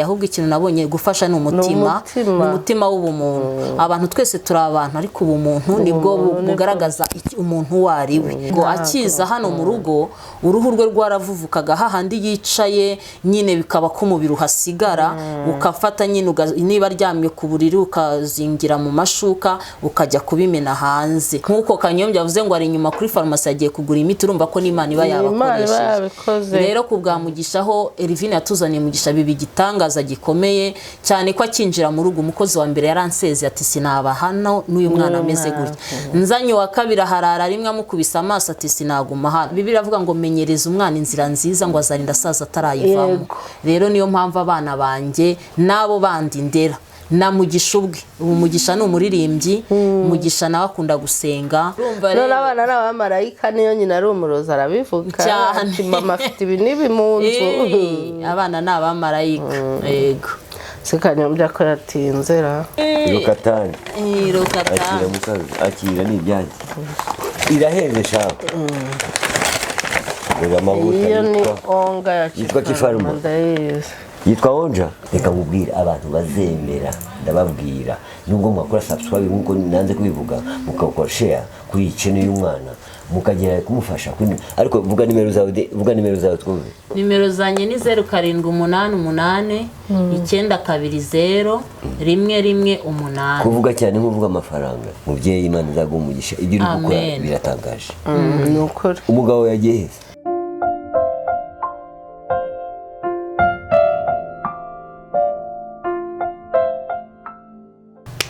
Ahubwo ikintu nabonye gufasha ni umutima, umutima. ni umutima w'ubumuntu. Abantu twese turi abantu, ariko ubumuntu nibwo bugaragaza umuntu uwo ari we. Ngo akiza hano mu rugo, uruhu rwe rwaravuvukaga hahandi yicaye nyine, bikaba ko umubiri uhasigara, ukafata nyine niba aryamye ku buriri ukazingira mu mashuka, ukajya kubimena hanze. Nk'uko Kanyombya avuze ngo ari inyuma kuri farumasi yagiye kugura imiti, urumva ko n'Imana iba Imana iba yabakoresheje. yabikoze. Rero ku bwa Mugisha, aho Elvine yatuzaniye Mugisha, biba igitangaza gikomeye cyane ko akinjira mu rugo, umukozi wa mbere yaransezeye ati: "Sinaba hano n'uyu mwana ameze mwana. gutya." Nzanye uwa kabiri, aharara rimwe, amukubise amaso ati: "Sinaguma hano." Bibiliya iravuga ngo menyereza umwana inzira nziza, ngo azarinda asaza atarayivamo. Rero niyo mpamvu abana banjye n'abo bandi ndera na Mugisha ubwe, ubu Mugisha ni umuririmbyi, Mugisha nawe akunda gusenga. Urumva None rero abana ni abamarayika, niyo nyina ari umurozi arabivuga. Cyane. Ati: "Mama afite ibi n'ibi mu nzu." Abana ni abamarayika, yego. Se Kanyombya ko yatinze ra? Rokatani. Rokata. Akira musaza, akira, ni ibyanjye, irahenze shawe. Dore amavuta. Iyo ni Yitwa onga ya yitwa Kifaruma. Ndayizi. Yitwa onja. Reka nkubwire, abantu bazemera, ndababwira, nubwo mwakora subscribe nkuko nanze kubivuga, mukakora share kuri iyi channel y'umwana, mukagera kumufasha ariko vuga nimero zawe vuga nimero zawe twumve. Nimero zanjye ni 0788 920 118. Kuvuga cyane nk'uvuga amafaranga. Mubyeyi, Imana izaguha umugisha, ibyo uri gukora Amen. biratangaje. Ni ukuri. Umugabo yagiye heza?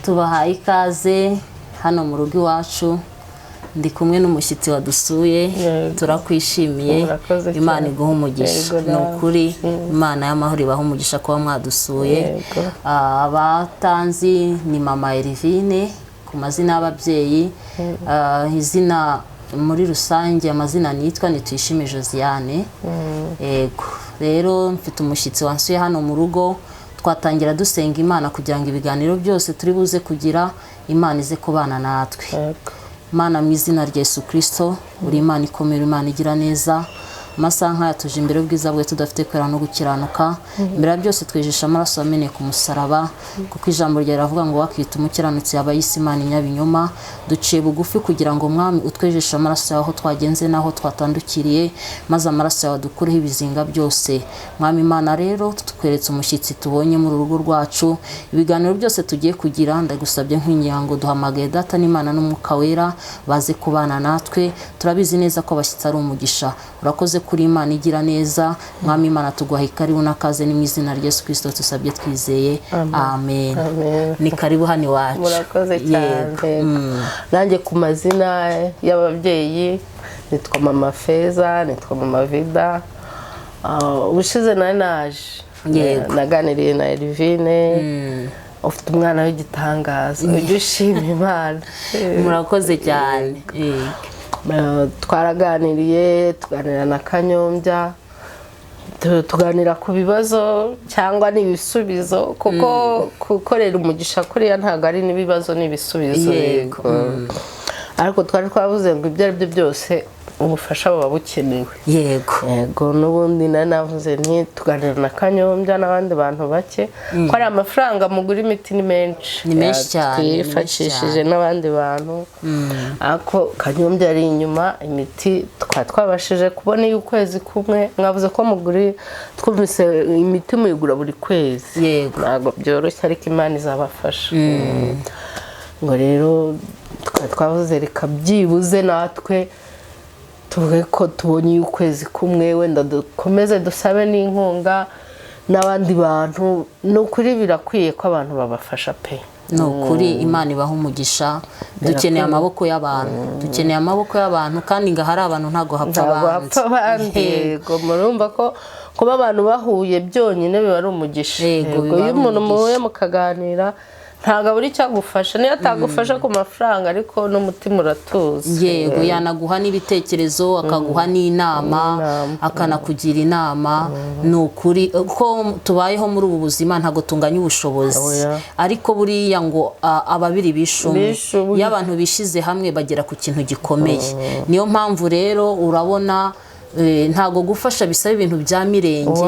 Tubahaye ikaze hano mu rugo iwacu. Ndi kumwe n'umushyitsi wadusuye. Turakwishimiye. Murakoze cyane. Imana iguha umugisha. Yego, Ni nawe. ukuri, Imana y'amahoro ibaha umugisha kuba mwadusuye. Abatanzi ni mama Elvine ku mazina y'ababyeyi. Izina muri rusange, amazina nitwa ni Tuyishime Josiane. Yego, rero mfite umushyitsi wansuye hano mu rugo. Twatangira dusenga Imana kugira ngo ibiganiro byose turi buze kugira, Imana ize kubana natwe. Mana, mu izina rya Yesu Kirisito, uri Imana ikomera, Imana igira neza. Amasaha nk'aya tuje imbere y'ubwiza bwe tudafite kwera no gukiranuka. Mbere ya byose twejesha amaraso wameneye ku musaraba, kuko ijambo ryawe riravuga ngo wakita umukiranutsi yaba yise Imana inyabinyoma. Duciye bugufi kugira ngo, Mwami, utwejeshe amaraso yawe aho twagenze n'aho twatandukiriye, maze amaraso yawe adukureho ibizinga byose. Mwami Imana, rero tukweretse umushyitsi tubonye muri uru rugo rwacu. Ibiganiro byose tugiye kugira, ndagusabye nk'inyango, duhamagaye Data n'Imana n'Umwuka Wera baze kubana natwe. Turabizi neza ko abashyitsi ari umugisha. Urakoze kuri Imana igira neza. Mwami Imana, tuguha ikaribu n'akaze. Ni mu izina rya Yesu Kirisito dusabye twizeye, amen. Amen. Ni karibu hano iwacu. Murakoze cyane. Yego. Nanjye ku mazina y'ababyeyi nitwa mama Feza, nitwa mama Vida. Ubushize nari naje. Naganiriye na Elvine ufite umwana w'igitangaza, ujye ushima Imana. Murakoze cyane. Yego. Twaraganiriye, tuganira na Kanyombya, tuganira ku bibazo cyangwa n'ibisubizo, kuko gukorera umugisha kuriya ntabwo ari n'ibibazo n'ibisubizo. Yego. Ariko twari twavuze ngo ibyo ari byo byose ubufasha buba bukenewe. Yego, n'ubundi nari navuze nti tuganira na Kanyombya n'abandi bantu bake ko ari amafaranga mugura imiti ni menshi. Ni menshi cyane, ni menshi. Twifashishije n'abandi bantu, ariko Kanyombya ari inyuma. Imiti twari twabashije kubona iy'ukwezi kumwe. Mwavuze ko mugura, twumvise imiti muyigura buri kwezi. Yego. Ntabwo byoroshye, ariko Imana izabafasha. Ngo rero twari twavuze reka byibuze natwe tuvuge ko tubonye iy'ukwezi kumwe, wenda dukomeze dusabe n'inkunga n'abandi bantu. Ni ukuri birakwiye ko abantu babafasha pe. Ni ukuri, Imana ibaha umugisha. Dukeneye amaboko y'abantu, dukeneye amaboko y'abantu, kandi ngo ahari abantu ntabwo hapfa Ntabwo abandi. hapfa abandi. Yego, murumva ko kuba abantu bahuye byonyine biba ari umugisha. Yego, Yego, biba iyo ari umuntu umugisha. muhuye mukaganira, ntabwo abura icyo agufasha, niyo atagufasha ku mafaranga, ariko n'umutima uratuza. Yego, yanaguha n'ibitekerezo, akaguha n'inama, Inama. akanakugira inama. Ni ukuri ko tubayeho muri ubu buzima ntabwo tunganya ubushobozi. Oya. Ariko buriya ngo ababiri bishe umwe. Bishe umwe. Iyo abantu bishyize hamwe bagera ku kintu gikomeye. Niyo mpamvu rero urabona Ntago gufasha bisaba ibintu bya mirenge,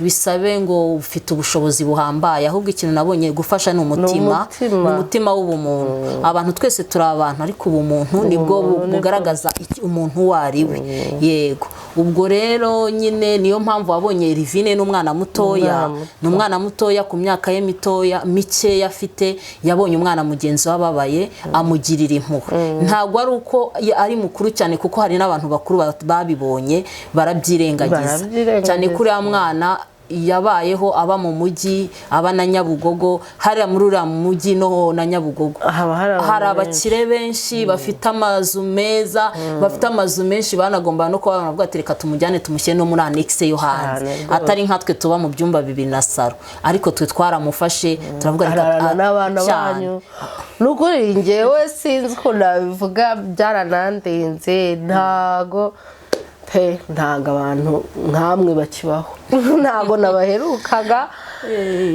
bisabe ngo ufite ubushobozi buhambaye, ahubwo ikintu nabonye gufasha ni umutima, umutima. ni umutima w'ubumuntu. Abantu twese turi abantu, ariko ubumuntu nibwo bugaragaza umuntu uwo ari we. Yego, ubwo rero nyine niyo mpamvu wabonye Elivine n'umwana mutoya, Umwana muto. ni umwana mutoya ku myaka ye mitoya mikeya afite, yabonye umwana mugenzi we ababaye amugirira impuhwe. Ntabwo ari uko ari mukuru cyane, kuko hari n'abantu bakuru babibonye barabyirengagiza. Barabyirengagiza. Cyane ko uriya mwana yabayeho aba mu mujyi, aba na Nyabugogo, hariya muri uriya mujyi no na Nyabugogo haba hari abantu hari benshi. Abakire benshi bafite amazu meza, bafite amazu menshi, banagomba no kuba banavuga ati reka tumujyane tumushyire no muri annexe yo hanze, Cyane rwose. atari nkatwe tuba mu byumba bibiri na saro. Ariko twe twaramufashe turavuga reka ararana n'abana cyane. banyu. Ni ukuri njyewe sinzi ukuntu nabivuga, byaranandenze. Ntago pe, ntago abantu nkamwe bakibaho, ntago nabaherukaga,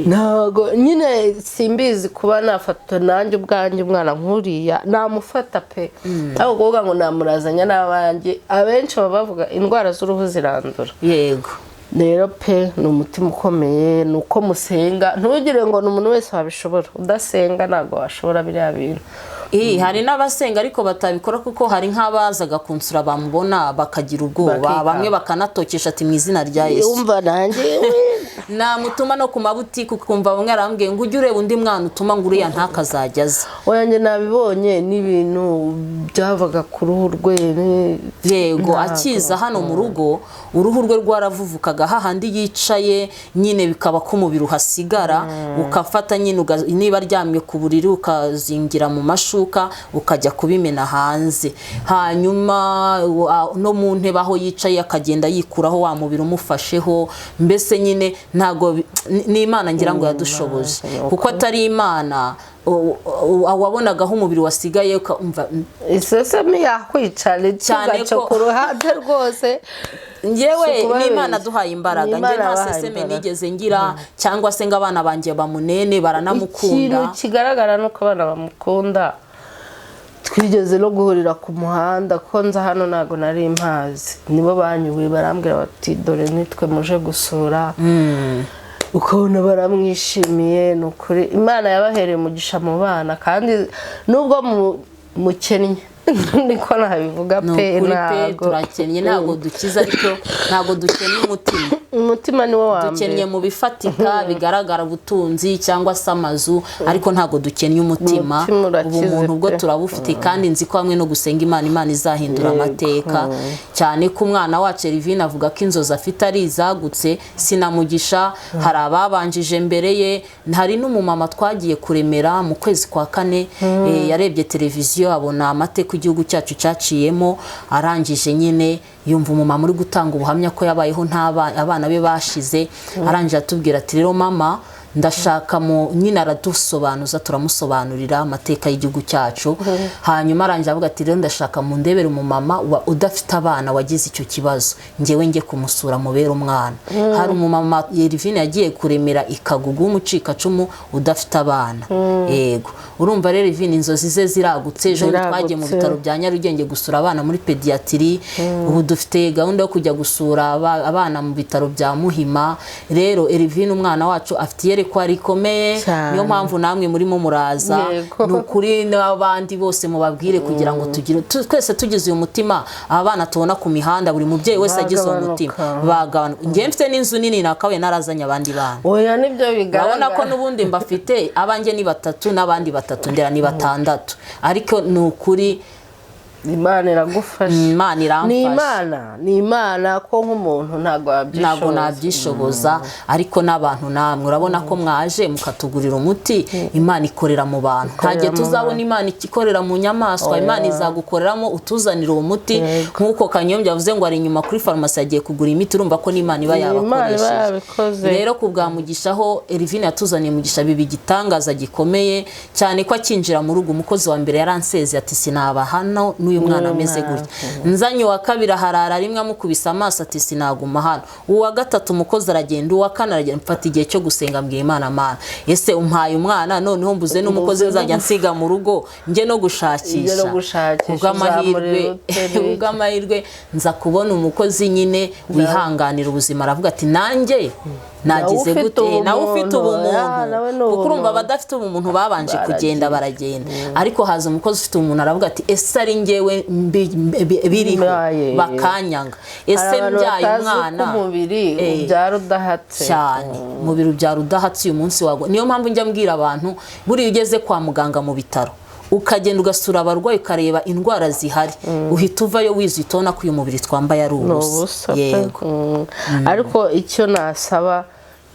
ntago nyine simbizi kuba nafata nanjye ubwanjye umwana nk'uriya namufata pe, ariko kuvuga ngo namurazanya n'abanjye, abenshi baba bavuga indwara z'uruhu zirandura. Rero pe, ni umutima ukomeye, ni uko musenga. Ntugire ngo ni umuntu wese wabishobora, udasenga ntabwo washobora biriya bintu. Hari n'abasenga ariko batabikora, kuko hari nk'abazaga kunsura bamubona bakagira ubwoba, Bakikanga. bamwe bakanatokesha ati mu izina rya Yesu. Yumva nanjye Namutuma no ku mabutike ukumva bamwe arambwiye ngo ujye ureba undi mwana utuma, ngo uriya ntakazajya aza. Oya, njye nabibonye n'ibintu byavaga ku ruhu rwe Yego. Ntabwo. Akiza hano mu rugo uruhu rwe rwaravuvukaga, hahandi yicaye nyine bikaba ko umubiri uhasigara, ukafata nyine niba aryamye ku buriri ukazingira mu mashuka ukajya kubimena hanze, hanyuma no mu ntebe aho yicaye akagenda yikuraho wa mubiri umufasheho. Mbese nyine ntabwo ni Imana ngira ngo yadushoboje, kuko atari Imana wabonaga aho umubiri wasigaye ukumva Isesemi yakwica. Cyane tugaca ku ruhande rwose. Njyewe Si ukubabeshya. ni Imana duhaye imbaraga. Ni Njye Imana nta yabahaye seseme imbaraga. nigeze ngira, cyangwa se ngo abana banjye bamunene, baranamukunda. Ikintu kigaragara ni uko abana bamukunda. Twigeze no guhurira ku muhanda, ko nza hano ntabwo nari mpazi, nibo banyubuye barambwira bati dore nitwe muje gusura, ukabona baramwishimiye. Ni ukuri Imana yabahereye umugisha mu bana, kandi nubwo mukennye, niko nabivuga Ni pe. ukuri pe. Ntabwo Turakennye, ntabwo dukiza, ariko ntabwo dukennye umutima. Umutima niwo wa mbere. Dukennye mu bifatika bigaragara, ubutunzi cyangwa se amazu, ariko ntabwo dukennye umutima. Umutima urakize Ubumuntu bwo pe. turabufite, kandi nzi ko hamwe no gusenga Imana, Imana izahindura amateka, cyane ko umwana wacu Elivine avuga ko inzozi afite ari izagutse. Sinamugisha, hari ababanjije mbere ye. Hari n'umumama twagiye kuremera mu kwezi kwa kane, yarebye televiziyo abona amateka igihugu cyacu cyaciyemo, arangije nyine yumva umumama uri gutanga ubuhamya ko yabayeho nta abana be bashize, arangije atubwira ati rero mama, ndashaka mu nyine, aradusobanuza, turamusobanurira amateka y'igihugu cyacu, hanyuma arangira avuga ati rero ndashaka mu ndebere umumama udafite abana wagize icyo kibazo, ngewe njye kumusura mubere umwana. Hari umumama Yerivine yagiye kuremera ikagugu w'umucikacumu udafite abana. Yego, urumva rero Yerivine inzozi ze ziragutse. Ejo bundi twagiye mu Ziragutse. bitaro bya Nyarugenge gusura abana muri pediatrie, ubu dufite gahunda yo kujya gusura abana mu bitaro bya Muhima. Rero Elivine umwana wacu afite iyerekwa rikomeye. Cyane. Niyo mpamvu namwe murimo muraza. Yego. Ni ukuri n'abandi bose mubabwire kugira ngo tugire twese tugize uyu mutima, abana tubona ku mihanda, buri mubyeyi wese agize uwo mutima Bagabanuka. bagabanuka. Njye mfite n'inzu nini nakabaye narazanye abandi bana. Oya, nibyo bigaragara. Urabona ko n'ubundi mbafite, abanjye ni batatu n'abandi batatu, ndera ni batandatu, ariko ni ukuri Imana iragufasha. Imana iramfasha. Ni Imana, ni Imana, ko nk'umuntu ntabwo wabyishoboza. Ntabwo nabyishoboza, ariko n'abantu namwe urabona ko mwaje mukatugurira umuti. Imana ikorera mu bantu, nta gihe mu tuzabona Imana ikorera mu nyamaswa. Imana izagukoreramo utuzanira uwo muti, nk'uko Kanyombya yavuze ngo ari inyuma kuri farumasi yagiye kugura imiti. Urumva ko n'Imana iba Ni Imana iba yabakoresheje. yabikoze. Rero ku bwa Mugisha, aho Elivine yatuzaniye Mugisha, biba igitangaza gikomeye cyane ko akinjira mu rugo umukozi wa mbere yaransezeye ati sinaba hano n'uyu rugo uyu mwana ameze gutya. Nzanye uwa kabiri aharara rimwe, amukubise amaso ati sinaguma hano. Uwa gatatu umukozi aragenda, uwa kane aragenda. Mfata igihe cyo gusenga, mbwira Imana: "Mana, ese umpaye umwana, noneho mbuze n'umukozi nzajya nsiga mu rugo, njye no gushakisha?" Njye no gushakisha, Kubw'amahirwe, uzamurira ute n'iki? kubw'amahirwe nza kubona umukozi nyine wihanganira ubuzima, aravuga ati nanjye nagize ufite gute, nawe ufite ubumuntu. ubumuntu. Ya, nawe ni Kuko urumva ubumuntu. abadafite ubumuntu babanje kugenda, baragenda, ariko haza umukozi ufite ubumuntu, aravuga ati ese ari njyewe biriho Mbaye. bakanyanga, ese Hari abantu mbyaye batazi ko umwana umubiri ubyara udahatse. Cyane, umubiri ubyara udahatse. Uyu munsi wago niyo mpamvu njya mbwira abantu, buriya ugeze kwa muganga mu bitaro, ukagenda ugasura abarwayi, ukareba indwara zihari, uhita uvayo wize, uhita ubona ko uyu mubiri twambaye ari Ni ubusa. ubusa pe. Yego. Ariko icyo nasaba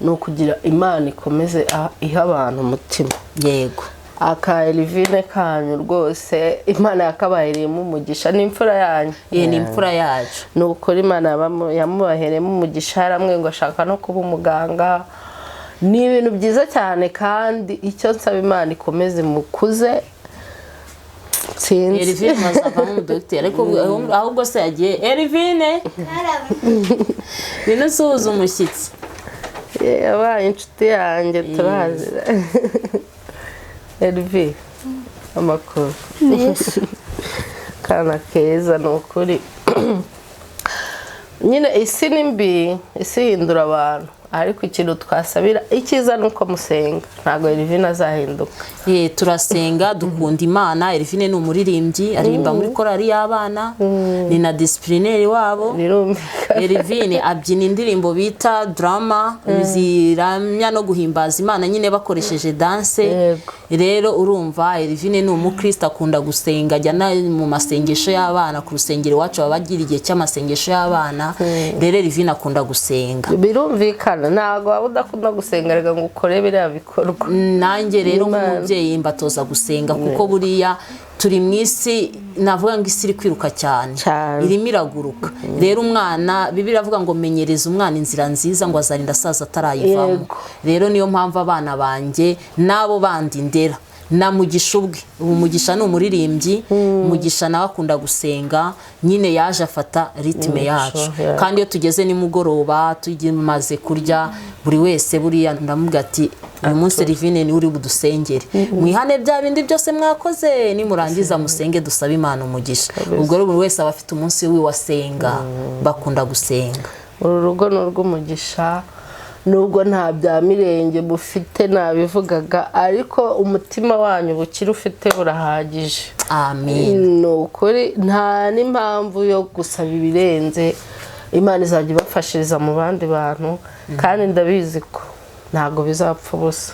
ni ukugira Imana ikomeze ihe abantu umutima. Aka Elivine kanyu rwose Imana yakabahereyemo umugisha, ni imfura yanyu. Ye, ni imfura yacu. Ni ukuri Imana yamubahereyemo umugisha, yaramwe ngo ashaka no kuba umuganga, ni ibintu byiza cyane. Kandi icyo nsaba, Imana ikomeze mukuze, sinzi. Elivine bazavamo umudogiteri, ariko ahubwo se yagiye? Elivine, ngwino usuhuza umushyitsi. Ye, yabaye inshuti yanjye, turazi. Elvi, amakuru? Kana keza. Ni ukuri nyine isi ni mbi, isi ihindura abantu, ariko ikintu twasabira icyiza ni uko musenga, ntabwo Elvine azahinduka. Turasenga, dukunda Imana. Elvine ni umuririmbyi, aririmba muri korali y'abana, ni na disciplinary wabo. Birumvikana. Elvine abyina indirimbo bita drama, ziramya no guhimbaza Imana nyine bakoresheje danse. Rero urumva Elvine ni umukristo, akunda gusenga, ajya no mu masengesho y'abana ku rusengero iwacu, baba bagira igihe cy'amasengesho y'abana. Rero Elvine akunda gusenga. Birumvikana, ntabwo waba udakunda gusenga reka ngo ukore biriya bikorwa. Nanjye rero Imana. nk'umubyeyi mbatoza gusenga, kuko buriya turi mu isi, navuga ngo isi iri kwiruka cyane. Cyane. Irimo iraguruka. Rero umwana, Bibiliya iravuga ngo menyereza umwana inzira nziza, ngo azarinda asaza atarayivamo. Rero niyo mpamvu abana banjye n'abo bandi ndera, na Mugisha ubwe, ubu Mugisha ni umuririmbyi, Mugisha nawe akunda gusenga nyine, yaje afata rythme yacu. Kandi iyo tugeze nimugoroba, tumaze kurya, buri wese buriya ndamubwira ati uyu munsi Elvine niwe uri budusengere, mwihane bya bindi byose mwakoze, nimurangiza musenge, dusabe Imana umugisha. Ubwo rero buri wese aba afite umunsi wiwe asenga, bakunda gusenga. Uru rugo ni urw'umugisha, nubwo nta bya mirenge mufite nabivugaga, ariko umutima wanyu ubukire ufite burahagije. Amen. Ni ukuri nta n'impamvu yo gusaba ibirenze, Imana izajya ibafashiriza mu bandi bantu, kandi ndabizi ko ntabwo bizapfa ubusa.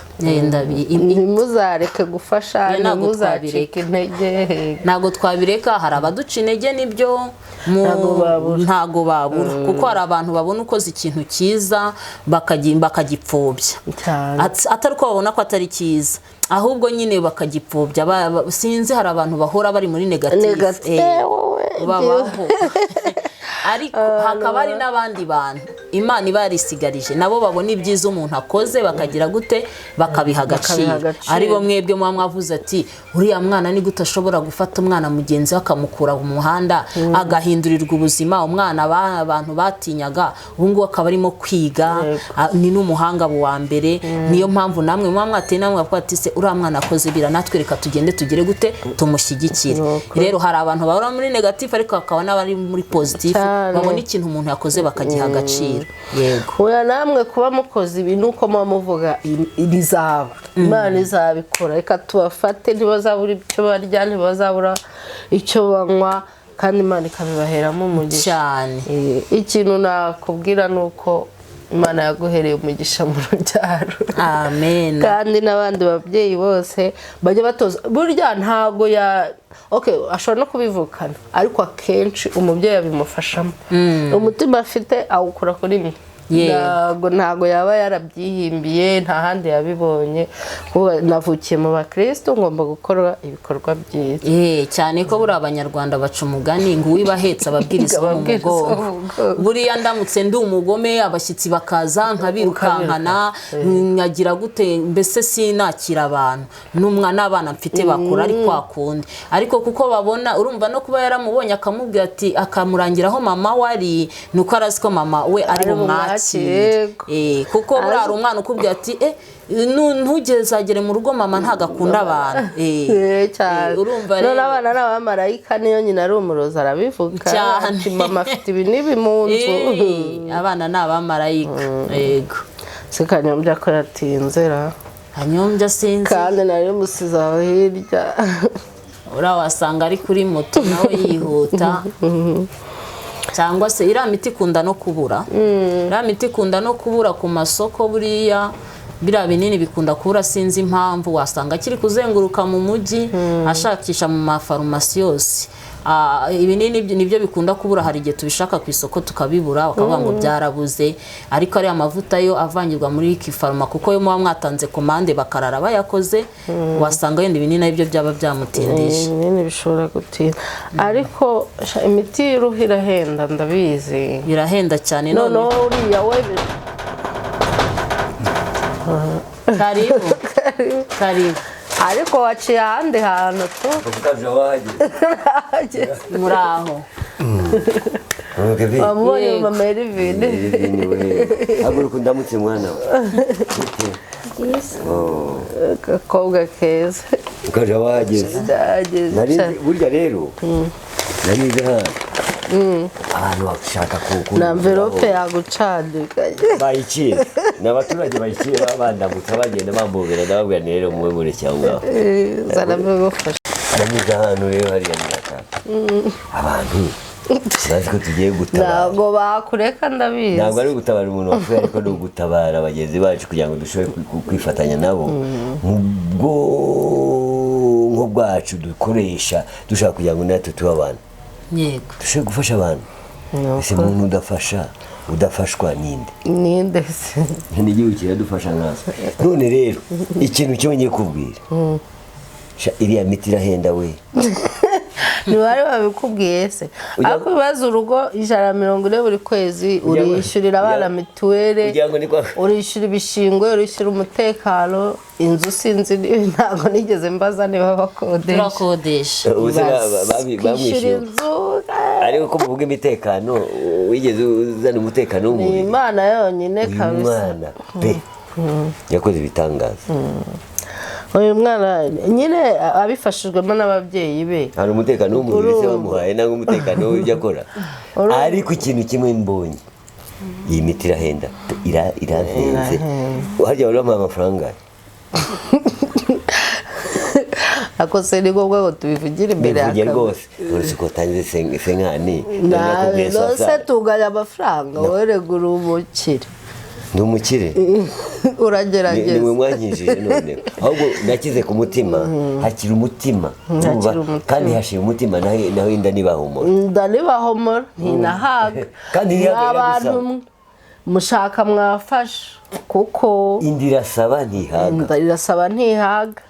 Ntimuzareke gufasha. Oya, ntabwo Ntimuzacike twabireka. intege. Ntabwo twabireka. Hari abaduca intege nibyo Ntabwo babura. Ntabwo babura, kuko hari abantu babona ukoze ikintu cyiza bakagipfobya. Cyane. Atari uko babona ko atari cyiza, ahubwo nyine bakagipfobya. Sinzi, hari abantu bahora bari muri negative. Negative, wowe. Babaho, ariko hakaba hari n'abandi bantu Imana iba yarisigarije, nabo babona ibyiza umuntu akoze bakagira gute? Bakabiha agaciro. Agaciro. Aribo mwebwe muba mwavuze ati uriya mwana ni gute ashobora gufata umwana mugenzi we akamukura mu muhanda, agahindurirwa ubuzima, umwana abantu batinyaga, ubu ngubu akaba arimo kwiga, ni n'umuhanga mu wa mbere. Niyo mpamvu namwe muba mwateye namwe bavuga ati se uriya mwana akoze bira, natwe reka tugende tugere gute, tumushyigikire. Nuko. Rero hari abantu bahora muri negative, ariko hakaba n'abari muri positive, Cyane. babona ikintu umuntu yakoze bakagiha agaciro. Yego. Oya, namwe kuba mukoze ibi nuko muba muvuga bizaba, Imana izabikora, reka tubafate, ntibazabura icyo barya, ntibazabura icyo banywa, kandi Imana ikabibaheramo umugisha. Cyane. Ikintu nakubwira ni uko Imana yaguhereye umugisha mu rubyaro. Amen. Kandi n'abandi babyeyi bose bajya batoza, burya ntago ya okay, ashobora no kubivukana, ariko akenshi umubyeyi abimufashamo, umutima afite awukura kuri mwe. Yego. Ntago yaba yarabyihimbiye, nta handi yabibonye. Kuvuga, navukiye mu bakristo, ngomba gukora ibikorwa byiza. Cyane ko buriya Abanyarwanda baca umugani ngo uwiba ahetse ababwiriza bo mu Ababwiriza bo mu mugongo. mugongo. Buriya ndamutse ndi umugome, abashyitsi bakaza nkabirukankana, nkagira gute, mbese sinakira abantu n'umwana n'abana mfite bakura ari kwa kundi. Ariko kuko babona, urumva, no kuba yaramubonye akamubwira ati, akamurangiraho mama we ari, ni uko arazi ko mama we ari Ari bumwakire. bumwakire. Kuko buriya hari umwana ukubwira ati ntugezagere mu rugo, mama ntabwo akunda abantu. Cyane. Urumva none rero abana ni abamarayika, niyo nyina ari umurozi arabivuga. Cyane. Ati mama afite ibi n'ibi mu nzu. Abana ni abamarayika, yego. Se Kanyombya ko yatinze ra? Kanyombya sinzi. Kandi nari musize aho hirya. Uriya wasanga ari kuri moto nawe yihuta, cyangwa se iriya miti ikunda no kubura, iriya miti ikunda no kubura ku masoko. Buriya biriya binini bikunda kubura, sinzi impamvu. Wasanga akiri kuzenguruka mu mujyi ashakisha mu mafarumasi yose. Ibinini nibyo bikunda kubura. Hari igihe tubishaka ku isoko tukabibura, bakavuga ngo byarabuze, ariko ariya mavuta yo avangirwa muri kifaruma, kuko yo muba mwatanze komande bakarara bayakoze. Wasanga wenda ibinini aribyo byaba byamutindije. Ibinini bishobora gutinda, ariko sha, imiti y'uruhu irahenda, ndabizi. Birahenda cyane none. Noneho uriya we Karibu, karibu. Ariko waciye ahandi hantu tu. Ukaja wahageze. Muri aho. Kevin. Wamubonye? Yego. Mama Elvin. Kevin we. Haguruka undamutse mwana we. Oh, Agakobwa keza. ukaja wahageze. Byageze. Nari burya rero nari nzi hano abantu bashaka ku Na mverope yagucandika. Bayiciye, ni abaturage bayiciye, bandamutsa bagenda bambobera. Ndababwira nti rero muwe mureke aho ngaho. Zana mbigufasha. Nanyuze ahantu rero hariya murataka abantu bazi ko tugiye gutabara. Ntabwo bakureka, ndabizi. Ntabwo ari ugutabara umuntu wapfuye, ariko ni ugutabara bagenzi bacu kugira ngo dushobore kwifatanya nabo mu bwonko bwacu dukoresha dushaka kugira ngo natwe tube abantu, dushobore gufasha abantu. Ese umuntu udafasha, udafashwa ninde? Ninde se? N'igihugu kiradufasha nkatwe. None rero ikintu kimwe ngiye kubwira. Sha, iriya miti irahenda we. Ntibari babikubwiye se? Ariko ibibazo, urugo 140 buri kwezi, urishyurira abana mituweli, Kugira ngo ni kwa urishyura ibishingwe, urishyura umutekano, inzu sinzi ntabwo nigeze mbaza niba bakodesha. Turakodesha. Ubu se Kwishyura bamwishyuye inzu Ariko ko muvuga imitekano, wigeze uzana umutekano ni w'umubiri? Imana yonyine Uyu kabisa. mwana pe yakoze ibitangaza. Uyu mwana nyine abifashijwemo n'ababyeyi be. Hari umutekano w'umubiri se Urumva. bamuhaye, nangwa umutekano w'ibyo akora? Urumva. Ariko ikintu kimwe mbonye, iyi miti irahenda pe, irahenze. Harya wari wamuhaye amafaranga angahe? Ako se ni ngombwa ngo tubivugire imbere ya Bivuge kamera? rwose, uretse ko watanze senkani. Nawe nose tunganya amafaranga, wowe regura umukire. Ndi umukire. Uragerageza. Ni mwe mwankijije none. Ahubwo nakize ku mutima, hakira umutima. Hakira Urumva? umutima. Kandi hashira umutima, naho inda ntibahumura. Nda ntibahomora, ntinahaga. Kandi ntihaga Mwa bantu iragusaba. mwe mushaka mwafasha kuko Inda irasaba ntihaga. Inda irasaba ntihaga,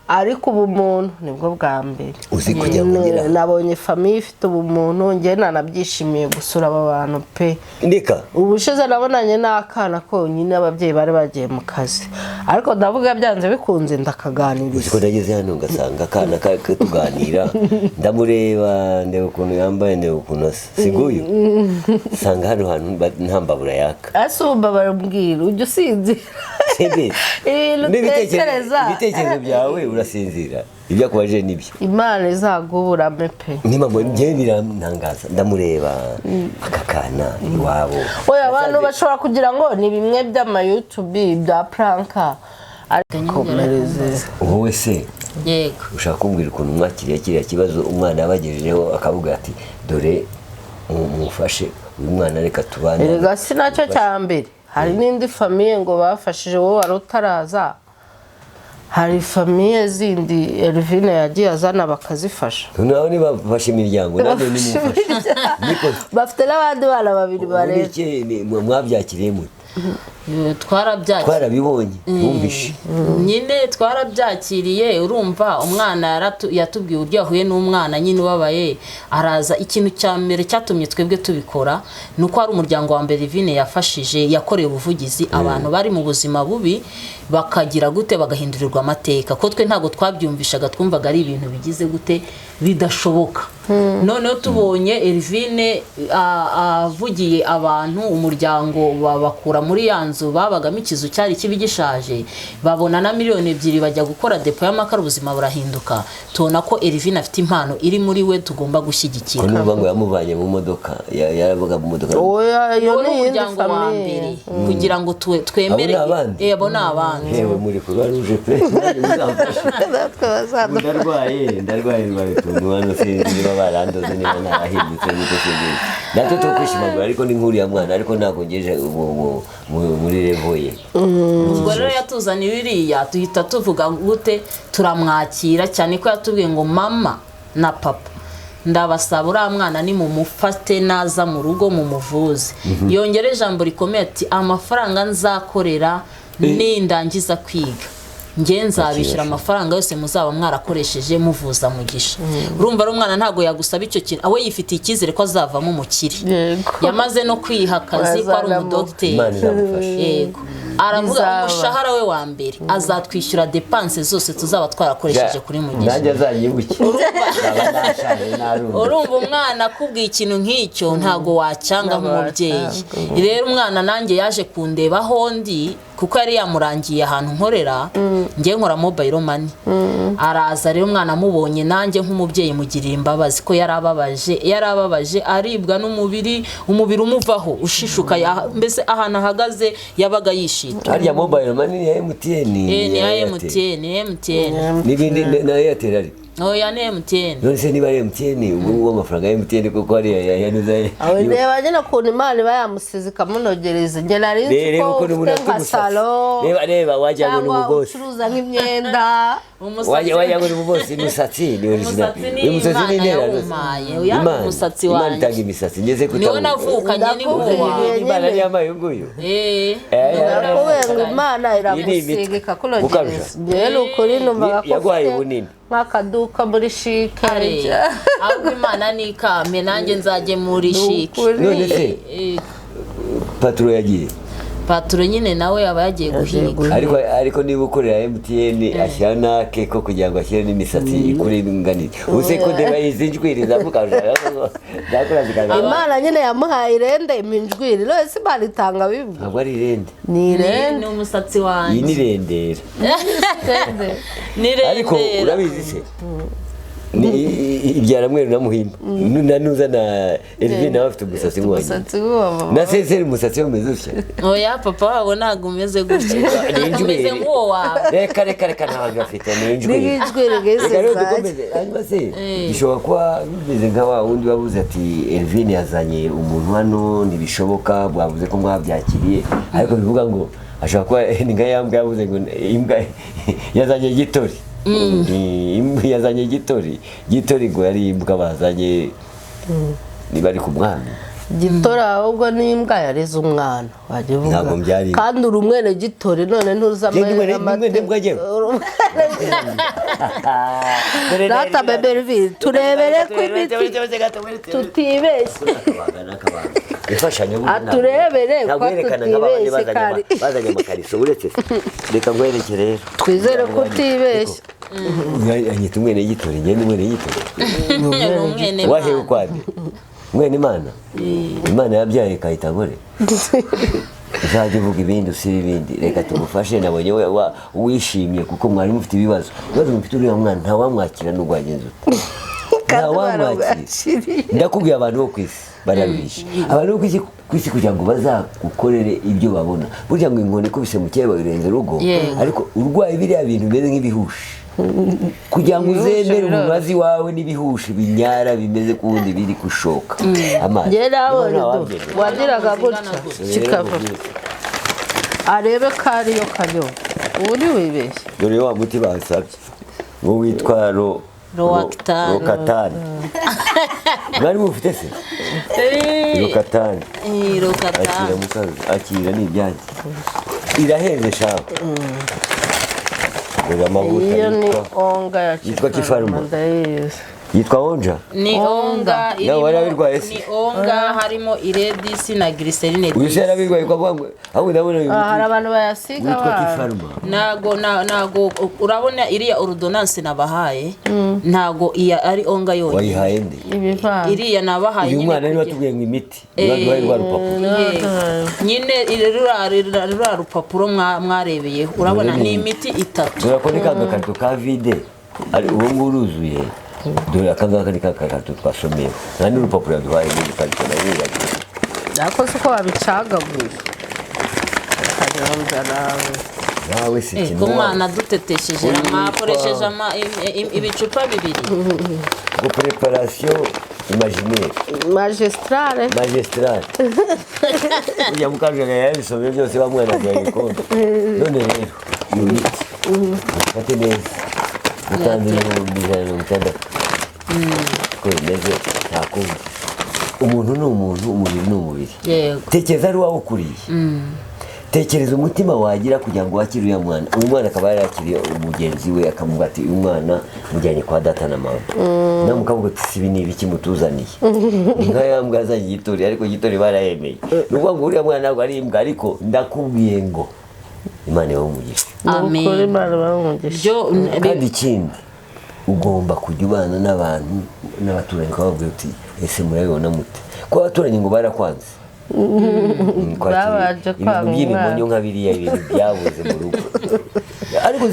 ariko ubumuntu nibwo bwa mbere. Uzi kujya kugira Nabonye famille ifite ubumuntu, njye nanabyishimiye gusura aba bantu pe. Ndeka. Ubushize nabonanye n'akana konyine, ababyeyi bari bagiye mu kazi, ariko ndavuga byanze bikunze Uzi ndakaganiriza. ko nageze hano ngasanga akana tuganira, ndamureba, ndeba ukuntu yambaye, ndeba ukuntu asa, si nguyu? Nsanga hano hantu nta mbabura yaka. Ese ubu barambwira ujya usinzira? Simbizi. Ibintu utekereza. Ibitekerezo byawe urasinzira, ibyo akubajije nibyo. Imana izaguburame pe. Nimba njyewe birantangaza, ndamureba aka kana iwabo. Oya, abantu bashobora kugira ngo ni bimwe by'amayutubi bya puranka, ariko komereze. Wowe se Yego. ushaka kumbwira ukuntu mwakiriye kiriya kibazo umwana yabagejejeho, akavuga ati dore mumufashe uyu mwana, reka tubane? Erega si nacyo cya mbere, hari n'indi famille ngo bafashije, wowe wari utaraza. Hari famille zindi Elvine yagiye azana bakazifasha. Naho nibafashe imiryango, nanjye nimumfashe. Niko. Bafite n'abandi bana babiri Muri barera. iki mwabyakiriye mute? Twarabyakiriye. Twarabibonye, twumvishe. Nyine twarabyakiriye. Urumva, umwana yatubwiye uburyo yahuye n'umwana nyine ubabaye, araza. Ikintu cya mbere cyatumye twebwe tubikora ni uko hari umuryango wa mbere Elvine yafashije, yakoreye ubuvugizi abantu bari mu buzima bubi, bakagira gute, bagahindurirwa amateka. Ko twe ntabwo twabyumvishaga, twumvaga ari ibintu bigize gute, bidashoboka. Noneho tubonye Elvine avugiye abantu, umuryango babakura muri ya nzu babagamo, ikizu cyari kibi gishaje, babona na 2 miliyoni bajya gukora dépôt y'amakara, ubuzima burahinduka. Tubona ko Elvine afite impano iri muri we tugomba Ko gushyigikira. Numva ngo yamuvanye mu modoka, yaravuga mu modoka. Oya, iyo Uwo ni ni iyindi umuryango wa famille. mbere kugira ngo twemere. Abo ni abandi? Abo ni abandi. Hewe, muri Croix Rouge pe, nanjye muzamfashe. Natwe bazadufasha. Ndarwaye, ndwaye utuntu hano, sinzi niba barandoze, niba narahindutse niko, sinzi. Natwe tukwishimagura, ariko ni nk'uriya mwana, ariko ntabwo ngeje muri level ye. Ubwo rero yatuzaniye iriya, duhita tuvuga gute, turamwakira, cyane ko yatubwiye ngo: "Mama na papa, ndabasaba, uriya mwana ni mumufate, naza mu rugo mumuvuze." Yongera ijambo rikomeye ati: "Amafaranga nzakorera nindangiza kwiga, njye nzabishyura amafaranga yose muzaba mwarakoresheje muvuza Mugisha." Urumva ari umwana, ntabwo yagusaba icyo kintu, we yifitiye icyizere ko azavamo umukire. Yamaze no kwiha akazi ko ari Wazanamo. umudogiteri. Imana izamufasha. Yego, aravuga Bizaba. umushahara we wa mbere azatwishyura dépenses zose tuzaba twarakoresheje kuri Mugisha. Nanjye azanyibuke, naba nashaje narumva. Urumva, umwana akubwiye ikintu nk'icyo ntabwo wacyanga Ntabwo nk'umubyeyi. wacyanga. Rero umwana nanjye yaje kundeba aho ndi, kuko yari yamurangiye ahantu nkorera, ngewe nkora mobile money. Araza rero, umwana amubonye, nanjye nk'umubyeyi mugirira imbabazi, ko yarababaje, yarababaje, aribwa n'umubiri, umubiri umuvaho ushishuka, mbese ahantu ahagaze yabaga yishita. Harya mobile money ni ya MTN? Ni ya Airtel? MTN, ni MTN. N'ibindi na Airtel ari? Oya, ni MTN. None se niba ari MTN, ubwo ngubu amafaranga ya MTN koko hariya yanuza? Aho reba nyine ukuntu Imana iba yamusize ikamunogereza. Njye nari nzi Reba ko ukuntu umuntu ufite afite nka umusatsi. salon Reba, reba, wagira ngo ni cyangwa umubosi. ucuruza nk'imyenda. Umusatsi Wagira ngo ni umubosi. Imisatsi ni original. Umusatsi ni Uyu musatsi ni Imana intera. yawumpaye. Uya ni Imana. umusatsi Imana wanjye. itanga imisatsi ngeze Niwe kutabona. navukanye, ni Ndakubwiye. nk'uwawe. Imana niyo yampaye uyu nguyu. Ndakubwiye ngo Imana Iyi ni iragusiga imitwe. ikakunogereza. Mukarusha. Njyewe ni ukuri numvaga ko Yaguhaye ufite ubunini. nk'akaduka muri CHIC. Kare, ahubwo Imana ni ikampe nanjye nzajye muri CHIC. Ukuri. None se paturo yagiye? Paturo nyine nawe yaba yagiye guhiga. Ariko niba ukorera MTN, ashyira n'ake ko kugira ngo ashyire n'imisatsi ikure inganire. Use ko ndeba izi njwiri za Mukarusha zakura zikaza. Imana nyine yamuhaye irende, iminjwiri. None se Imana itanga bimwe? Ntabwo ari irende. Ni irende. Ni umusatsi Iyi ni wanjye. rendera. Ni Ariko rendera. urabizi se, ni ibyara mweru na Muhimba na nuza na Elvin, nawe afite umusatsi nk'uwanjye. Umusatsi w'uwo mama. Na senseri umusatsi we umeze utya. Oya, papa wabo ntabwo umeze gutya. Ni injwiri. Umeze nk'uwo wawe. Reka, reka, reka, ntabwo afite, ni injwiri. Ni nk'injwiri nk'izi Reka rero zanjye. dukomeze. Hanyuma se bishobora kuba bimeze nka wa wundi wabuze ati: "Elvin yazanye umuntu hano, ntibishoboka." Bwavuze ko mwabyakiriye, ariko bivuga ngo ashobora kuba ni nka ya mbwa yavuze ngo imbwa yazanye gitori. Imbwa yazanye gitori, gitori ngo yari imbwa bazanye niba ari ku mwami. Gitora ahubwo ni imbwa yareze umwana, wajya uvuga. Ntabwo mbyari. Kandi uri umwene gitori, none ntuzi. Njye ndi mwene mbwa njyewe. Data Bebervi, turebere ko imiti tutibeshye. Imfashanyo burya Aturebere ko ntabwo yerekana nk'abandi tutibeshye bazanye kari. Bazanye amakariso. Uretse se, reka nkwereke rero. Twizere ko utibeshye. Anyita umwene gitori, njye ni umwene gitori. Ni umwene Wahewe Imana. ukwande mwene Imana, Imana yabyaye Kayitagore. Uzajya uvuga ibindi, usiba ibindi. Reka tugufashe. Nabonye wishimye kuko mwari mufite ibibazo, ibibazo mufite. Uriya mwana ntawamwakira n'ubwo wagenza ute. Kandi Ntawamwakira. baramwakiriye. Ndakubwiye, abantu bo ku isi bararuhisha, abantu bo ku isi kugira ngo bazagukorere ibyo babona. Burya ngo inkoni ikubise mu kirere bayirenza urugo. Yego. Ariko urwaye biriya bintu bimeze nk'ibihushi, kugira ngo Ibihushi uzemere biroroshye. umubazi wawe n'ibihushi binyara bimeze kuwundi biri gushoka amazi. Njye nawe Niba ntawabyemera. wagiraga gutya Rero kikava nkubwire. arebe ko ariyo kanyo. Ubu ntiwibeshye. Dore wa muti basabye ngo witwa Roaccutane. Roaccutane. Mwari mufite se Roaccutane? Eh, Akira. Roaccutane. Mukazi, akira, ni ibyanjye, irahenze shawe. Dore amavuta Iyo ni yitwa onga ya yitwa Kifaruma. Ndayizi. Yitwa onja. Ni onga. Nawe warabirwaye se? Ni onga harimo iredisi na glycerine. Uyu se yarabirwaye kwa bwangu, ahubwo ndabona uyu Ah, hari muti abantu bayasiga witwa abana. Kifaruma. Ntago ntago urabona iriya ordonnance nabahaye, ntago iya ari onga yonyine. Wayihaye nde? Ibivanze. Iriya nabahaye Uyu nyine mwana niwe watubwiye ngo imiti niba duhaye rwa rupapuro. Yego. Nyine ruriya rupapuro mwarebeyeho, urabona ni imiti itatu. Dore ako ni ka gakarito ka vide, ari ubu ngubu uruzuye. Dore aka ngaka ni ka gakarito twasomeyeho, nta n'urupapuro yaduhaye n'udukarito nawibagiwe. Ariko si uko wabicagaguye, Kanyombya nawe. Nawe se? Eh, Kintu ko mwana dutetesheje, Uyu mwakoresheje ibicupa bibiri. Ngo préparation imaginaire. Magistrale. Magistrale. Ujya mukajaga yabisomye byose, bamwanagira igikombe. None rero iyo miti mufate neza, mutanze 160,000 ko bimeze, nta kundi, umuntu ni umuntu, umubiri ni umubiri. Tekereza ari uwawe ukuriye, tekereza umutima wagira kugira ngo wakire uriya mwana. Uyu mwana akaba yarakiriye mugenzi we, akamuvuga ati: "Uyu mwana mujyanye kwa data na mama." Nawe mukavuga ati: "Si ibi ni ibiki mutuzaniye? Ni nka ya mbwa yazanye igitori, ariko igitori barayemeye." Ni ukuvuga ngo uriya mwana ntabwo ari imbwa, ariko ndakubwiye ngo Imana ibahe umugisha. Ni ukuri. Amen. Imana ibahe umugisha. Byo Kandi ikindi, ugomba kujya ubana n'abantu n'abaturanyi, ukababwira uti: "Ese murabibona mute?" Kuko abaturanyi ngo barakwanze. Kwakira Babanje ibintu kwanga by'ibimonyo umwana. Nka biriya ibintu byabuze mu rugo, ariko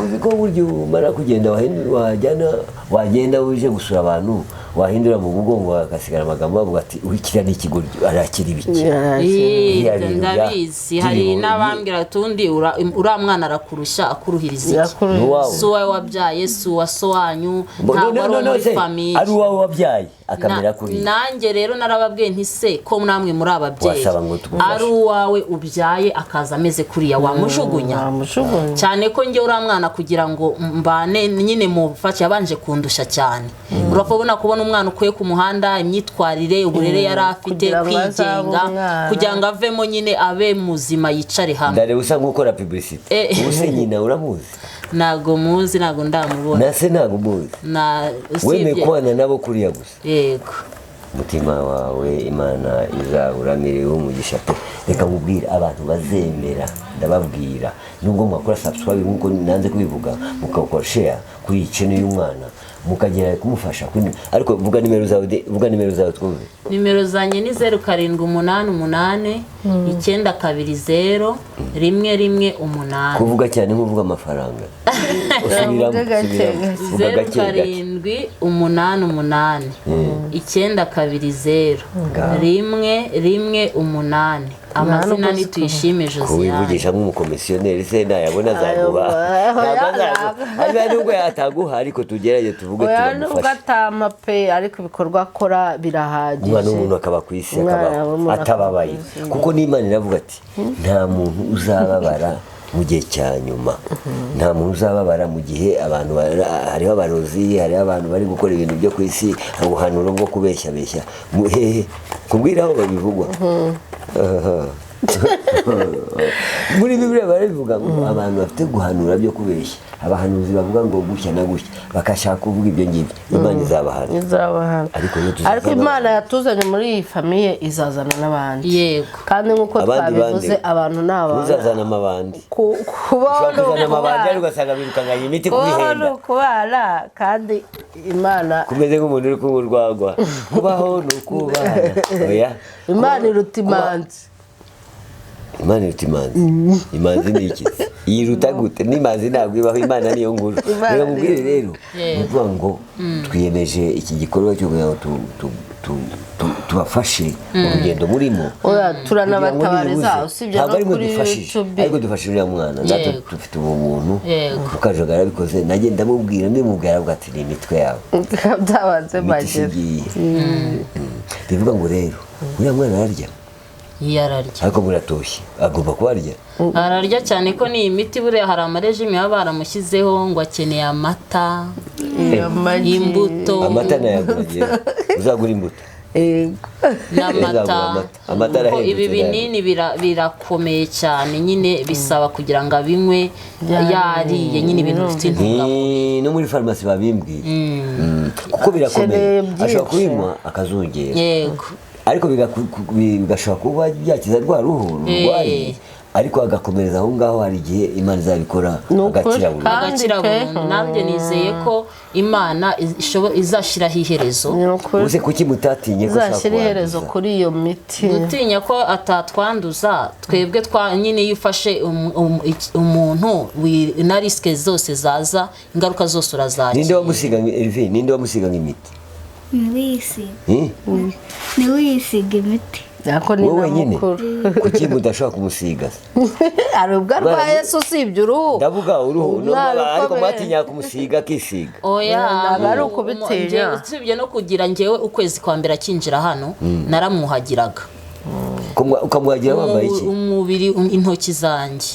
uziko burya umara kugenda wajyana, wagenda uje gusura abantu, wahindura mu mugongo hagasigara amagambo, bavuga ati: "Kiriya ni ikigoryi, arakira ibiki?" Ii, Biriya bintu ndabizi, hari n'abambwira tundi uriya mwana arakurusha, akuruhiriza iki? Ni uwawe. Si uwawe wabyaye, si uwa so wanyu, ntabwo ari uwo muri Se, famille. Ari uwawe wabyaye akamera kuriya. Nanjye rero narababwiye nti: "Se ko namwe muri ababyeyi, Wasaba ngo tugufashe. ari uwawe ubyaye akaza ameze kuriya, wamujugunya?" Wamujugunya. Cyane ko njye uriya mwana kugira ngo mbane nyine mufashe, yabanje kundusha cyane. Urabona, kubona umwana ukuye ku muhanda, imyitwarire, uburere yari afite, Kugira ngo azabe kwigenga, umwana. kugira ngo avemo nyine abe muzima, yicare hamwe. Ndareba usa nk'ukora publicité. Eh. Ubu se nyina uramuzi? Ntabwo muzi, ntabwo ndamubona. Na se ntabwo umuzi? Na Wemeye usibye kubana nabo kuriya gusa? Yego. Umutima wawe Imana izawuramire umugisha pe. Reka nkubwire, abantu bazemera, ndababwira, nubwo mwakora subscribe nk'uko nanze kubivuga, mukakora share kuri iyi channel y'umwana, mukagera kumufasha ariko vuga nimero zawe vuga nimero zawe twumve. Nimero zanjye ni 0788920118. Kuvuga cyane nk'uvuga amafaranga, usubiramo. Uvuge gake Subiramo. gake. Vuga Zeru gake gake. 788 920 Ngaho. 118. Amazina ni Tuyishime Josiane. Kuwivugisha nk'umukomisiyoneri se, nayabona azaguha? Ayo, Ntabwo oya, azaguha, ariko nubwo yataguha, ariko tugerageze tuvuge Oya, nubwo turamufasha. atama pe, ariko ibikorwa akora birahagije. Umwana w'umuntu akaba ku isi, Umwana akabaho w'umuntu akaba atababaye, ku isi. kuko n'Imana iravuga ati: "Nta muntu uzababara mu gihe cya nyuma, nta muntu uzababara mu gihe abantu hariho abarozi, hariho abantu bari gukora ibintu byo ku isi, ubuhanuro bwo kubeshyabeshya." Hehe kubwira aho babivugwa. Aha. Muri Bibiliya barabivuga ngo abantu bafite guhanura byo kubeshya, abahanuzi bavuga ngo gutya na gutya, bakashaka kuvuga ibyo ngibyo, Imana izabahana. Izabahana. Ariko rero tuzazana Ariko Imana yatuzanye muri iyi famille, izazana n'abandi. Yego. Kandi nk'uko Abandi twabivuze, bande? abantu ni abantu. Ntuzazana amabandi. Kubaho Ushobora ni kuzana amabandi ariko ukubana. ugasanga birukanganya imiti Kubaho ni kubihenda. ukubana, kandi Imana Kumeze nk'umuntu uri kunywa urwagwa, kubaho ni ukubana, oya. Imana iruta imanzi. Imana iruta imanzi? Imanzi ni iki? Yiruta gute? N'imanzi ntabwo ibaho, Imana niyo nkuru. Imana Reka mubwire niyo. rero, ni ukuvuga ngo twiyemeje iki gikorwa cyo kugira ngo tubafashe mu rugendo murimo. Oya, Kugira ngo turanabatabariza nibuze. usibye Ntabwo no ari mwe kuri dufashije, YouTube. ariko dufashije uriya mwana, natwe dufite ubumuntu. Mukajoga yarabikoze, nanjye ndamubwira, ndimubwira, aravuga ati: "Ni imitwe yawe." Byabanze Imiti bagera isigiye. Bivuga ngo rero uriya mwana ararya. Iyo ararya. Ariko muratoshye, agomba kuba arya. Ararya cyane, ko n'iyi miti buriya hari amarejime baba baramushyizeho ngo akeneye amata, Amagi. imbuto. Amata nayagura njyewe, uzagura imbuto. Yego. N'amata. Uzagura amata. Amata Kuko arahendutse ibi binini birakomeye cyane nyine, bisaba kugira ngo abinywe yariye nyine ibintu bifite intungamubiri. No muri farumasi babimbwiye. Kuko birakomeye. Akeneye byinshi. Ashobora kubinywa akazongera, Yego. ariko bigashobora kuba byakiza rwa ruhu rurwaye, ariko agakomereza aho ngaho. Hari igihe Imana izabikora Ni ukuri. agakira burundu. Kandi Agakira pe. burundu. Nanjye nizeye ko Imana izashyiraho iherezo. Ni ukuri. Uze kuki mutatinye ko ashobora Uzashyira iherezo kubanduza? kuri iyo miti. Gutinya ko atatwanduza, twebwe twa nyine iyo ufashe umuntu na risque zose zaza, ingaruka zose Ninde urazakira. wamusiga Elvi? Ninde wamusiga imiti? Niwisiga. Eh? Niwisiga imiti. Ariko ni Wowe na wenyine? mukuru. Kuki mudashobora kumusiga se? Hari ubwo arwaye se usibye uruhu? Ndavuga uruhu. Umwana Ariko ukomeye. mwatinya kumusiga akisiga? Oya. Ntabwo ari ukubitinya. Usibye no kugira, njyewe ukwezi kwa mbere akinjira hano naramwuhagiraga. Ukamwagira wambaye iki? Umubiri, intoki zanjye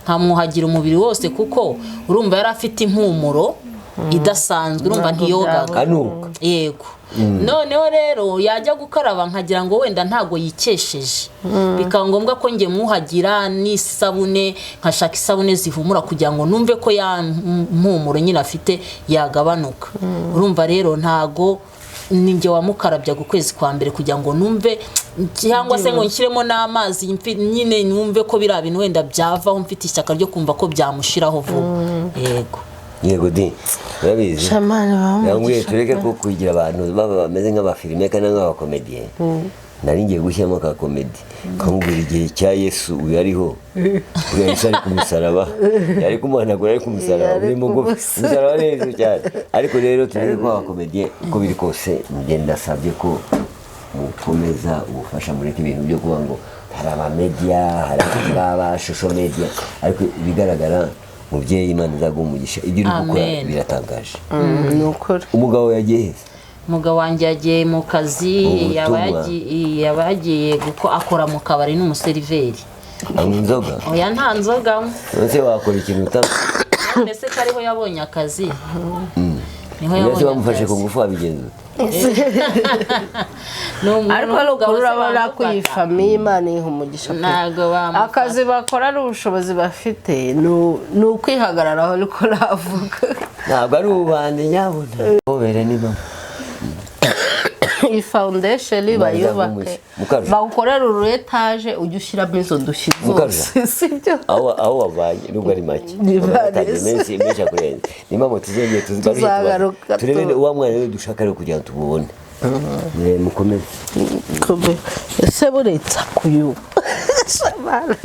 nkamwuhagira umubiri wose, kuko urumva yari afite impumuro idasanzwe, urumva Ntabwo ntiyogaga. Anuka. Yego. Noneho rero yajya gukaraba nkagira ngo wenda ntago yikesheje, bikaba ngombwa ko njye mwuhagira n'isabune, nkashaka isabune zihumura kugira ngo numve ko ya mpumuro nyine afite yagabanuka. Urumva rero ntago ninjye wamukarabyaga ukwezi kwa mbere kugira ngo numve, cyangwa se ngo nshyiremo n'amazi nyine numve ko biriya bintu wenda byavaho, mfite ishyaka ryo kumva ko byamushiraho vuba. Yego. Yego di, urabizi. Shamani. Yambwiye tureke ko kugira abantu baba bameze nk'abafilime kandi nk'abakomediye. Nari ngiye gushyiramo ka comedy kamubwira igihe cya Yesu, uyu ariho, uyu Yesu ari ku musaraba, yari kumuhanagura ari ku musaraba. Yari Uri mugufi. ku musaraba. Umusaraba ari hejuru cyane. Ariko rero tureke ko abakomediye, uko biri kose njye ndasabye ko mukomeza ubufasha, mureke ibintu byo kuvuga ngo hari abamedia, hari abangaba social media. Ariko ibigaragara, mubyeyi, Imana izaguha umugisha, ibyo uri gukora Amen. biratangaje. Ni ukuri. Umugabo yagiye heza? Umugabo wanjye yagiye mu kazi. Mu Yaba butumwa. yaba yagiye guko akora mu kabari, ni umuseriveri. Anywa inzoga? Oya, nta nzoga. Ese wakora ikintu uta Mbese ko ariho yabonye akazi, niho Mbese yabonye bamufashe ku akazi. ngufu wabigenza ute? Ni umuntu Ariko ni w'umugabo ukuri se urabona ko iyi bamufata? famille Imana iha umugisha pe. Ntabwo bamufata. Akazi bakora ari ubushobozi bafite, ni ukwihagararaho, ariko navuga. Ntabwo ari ububandi, nyabuna hobere ni mama. Iyi foundation Imana bayubake, izaguha Mukarusha. bawukorere uru etaje, ujye ushyiramo izo dushyi Mukarusha. zose, sibyo? Aho wavanye nubwo ari make, Ni watangiye barize. menshi menshi akurenze. Ni mpamvu tuzongeye tuzigaruke. Tuzagaruka. Turebe wa mwana rero dushaka rero kugira ngo tumubone. Mukomeze. Ese buretse kuyu. Shamara.